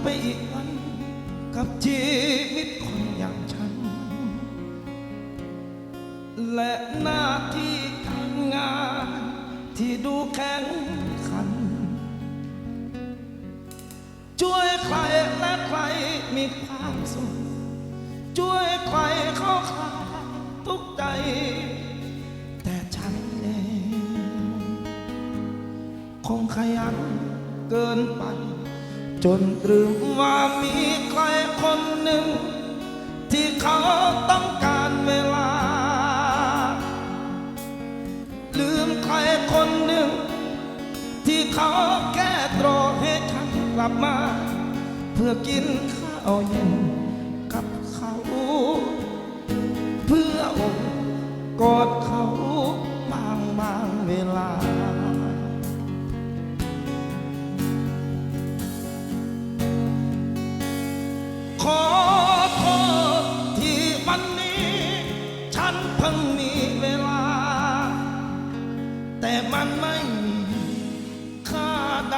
ໄປອີກວັນກັບຊີວິດຄົນຢ່າງສັນ ແລະ ໜ້າທີ່ການງານທີ່ດູແຂ່ງຂັນ. ຊ່ວຍໃຄແລະໃຄມີຄວາມສຸກ ຊ່ວຍໃຄເຂົາຄາຍທຸກໃຈ ແຕ່ສັນເອງຄົງຂະຫຍັນເກີນໄປ ຈົນລືມວ່າມີໃຄຄົນໜຶ່ງທີ່ເຂົາຕ້ອງການເວລາ. ລືມໃຄຄົນໜຶ່ງທີ່ເຂົາແຄ່ລໍໃຫ້ສັນກັບມາ ເພື່ອກິນເຂົ້າເຢັນກັບເຂົາ ເພື່ອໂອບກອດເຂົາບາງບາງເວລາ. ຂໍໂທດທີ່ວັນນີ້ ສັນເພິ່ງມີເວລາ ແຕ່ມັນໄມ່ມີຄ່າໃດ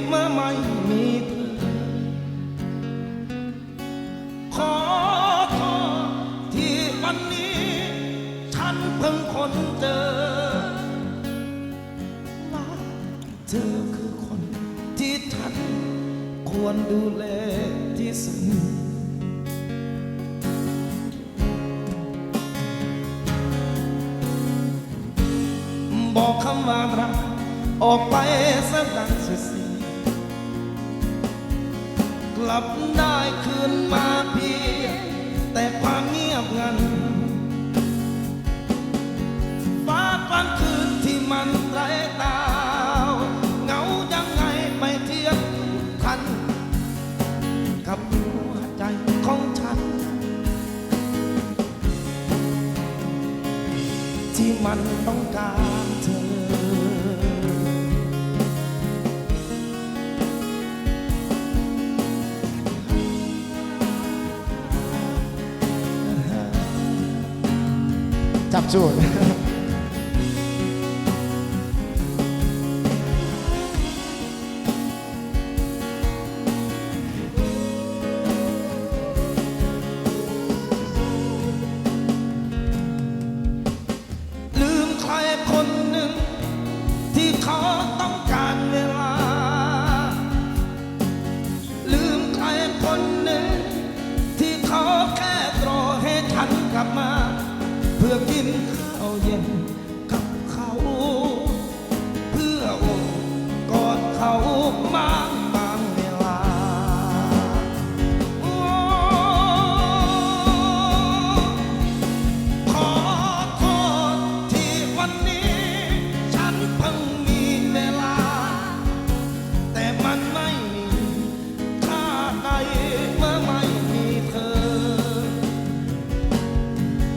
ເມື່ອໄມ່ມີເທີ. ຂໍໂທດທີ່ວັນນີ້ ສັນເພິ່ງຄົ້ນເຈີ ວ່າເທີຄືຄົນທີ່ສັນຄວນດູແລທີ່ສຸດ. ບອກຄຳວ່າຮັກອອກໄປຊະດັ່ງສຸດສີ ກັບໄດ້ຄືນມາພຽງແຕ່ຄວາມງຽບງັນ. ຟາດຟັນຄືນທີ່ມັນໄຮ້ຕາວ ເຫງົາຍັງໄຫໄປທຽບທັນ ກັບຫົວໃຈຂອງສັນ ທີ່ມັນຕ້ອງການເທີ. ຈັບຈູດ. ລືມໃຄຄົນໜຶ່ງທີ່ເຂົາຕ້ອງການເວລາ ລືມໃຄຄົນໜຶ່ງທີ່ເຂົາແຄ່ລໍໃຫ້ທັນກັບມາ ເພື່ອກິນເຂົ້າເຢັນ ກັບເຂົາ ເພື່ອໂອບກອດເຂົາບາງບາງເວລາ. ໂອ້ ຂໍໂທດທີ່ວັນນີ້ ສັນເພິ່ງມີເວລາ ແຕ່ມັນໄມ່ມີ ຖ້າໃດເມື່ອໄມ່ມີເທີ.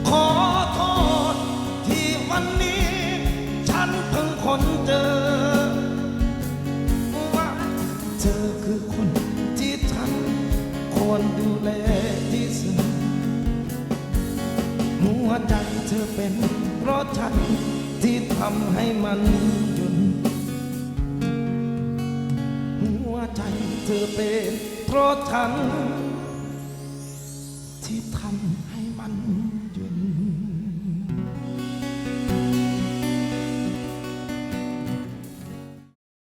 ຂໍໂທດທີ່ວັນນີ້ ສັນເພິ່ງຄົ້ນເຈີ ວ່າເທີຄືຄົນທີ່ສັນຄວນດູແລທີ່ສຸດ. ຫົວໃຈເທີເປັນເພາະສັນທີ່ທຳໃຫ້ມັນຢຸດ. ຫົວໃຈເທີເປັນເພາະສັນ